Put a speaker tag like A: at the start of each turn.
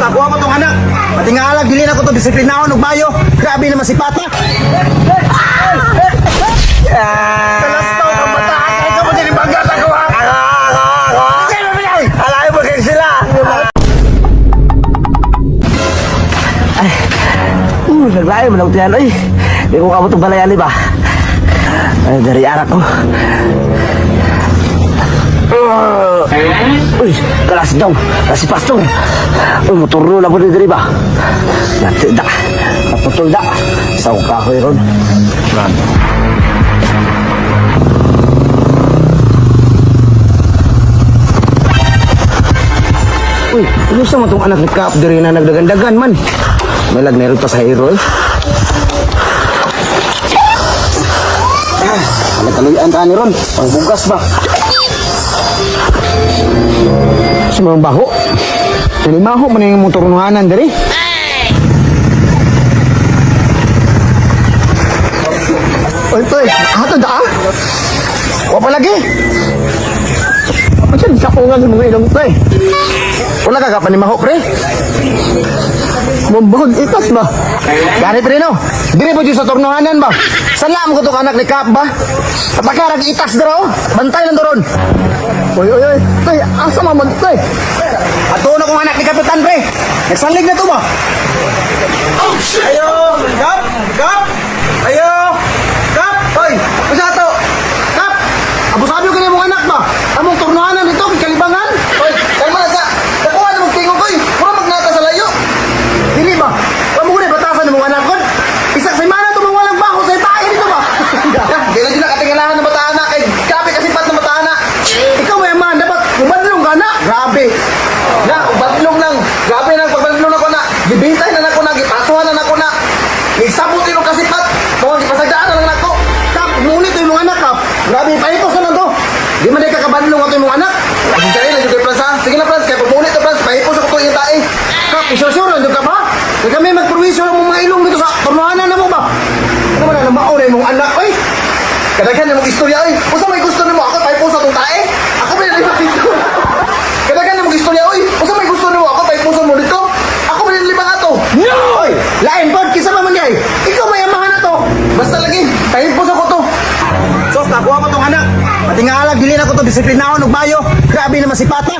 A: Nakuha ko tong anak. Pati nga alag, dili na ko to disiplinahon og mayo. Grabe naman si Pata. Kalastaw ka bata. Kaya ka mo din bagas ako ha.
B: Ako, ako, ako. Alay mo kayo sila. Ay, naglayo mo lang tiyan, ay. Di ko kamot ang balayan, ba? Ay, dari arak ko. Uy, kalas daw. Kasi pastor. Uy, motor na po diri ba? Nati da. Naputol da. Sa kahoy ron.
A: Uy, ano sa matong anak ni Kap diri na nagdagandagan man? May lag meron pa sa hero eh. Ah, nagkaluyan ka ni Ron. Pangbugas ba? Sa mga baho. Nalimaho man yung motor nuhanan diri. Oy, toy, ato da ah? Wa pa lagi. Unsa sa kungan sa mga ilong toy? Wala ka kapanimaho, pre. Mambahog itas ba? Gani pre no. Dire po dyan sa tornohanan ba? Sala mo ko to anak ni Kap ba? Tapakarag itas dira oh. Bantay lang doron. Oy oy oy. Tay, asa man man tay? Ato na kong anak ni Kapitan pre. Nagsanlig na to ba? Ayo, Kap, Kap. Ayo. Kap, oy. Usa to? Kap. Abusabyo kini mong anak ba? Among tornohanan dito kalibangan.
C: Oy, kalma na sa. Nakuha na mong tingog oy. Mura magnata sa layo.
A: Dili ba? Wa mo gud batasan ng mga anak kon. Isa sa semana to mga walang baho sa tae dito ba?
C: Ya, di na dyan nakatingalahan ng bataan na kay grabe kasi pat ng bataan na.
A: Ikaw may man dapat ubadlong ka na.
C: Grabe. Na, ubadlong lang. Grabe nang pagbadlong na ko na. Gibintay na nako na, gipasuhan na nako na. Gisabot ilong kasipat. Mga gipasagdaan na lang nako.
A: Kap, ngunit yung mga anak kap. Grabe paipos na lang to. Di man ka kabadlong ato yung mga anak.
C: Kasi dyan lang yung Frans ha. Sige na Frans, kay pagmunit to Frans, pahipos ako to yung tae.
A: Kap, isusuro ka ba? Kaya kami magperwisyo ng mga ilong dito sa tornohanan na mo ba? Ano man na mauna yung mga anak oy?
C: Kadaghan na mong istorya oy. Usa may gusto nimo ako pahipos atong tae. Ako ba nilibang dito? Kadaghan na mong istorya oy. Usa may gusto nimo ako pahipuson mo dito. Ako ba nilibang ato?
A: No! Oy, lain pod kisa pa man gay. Ikaw may amahan na to.
C: Basta lagi, pahipos ako to.
A: Sos, nakuha ko tong anak. Pati nga alag, dili na ko to disiplinahon og mayo. Grabe naman si Pata.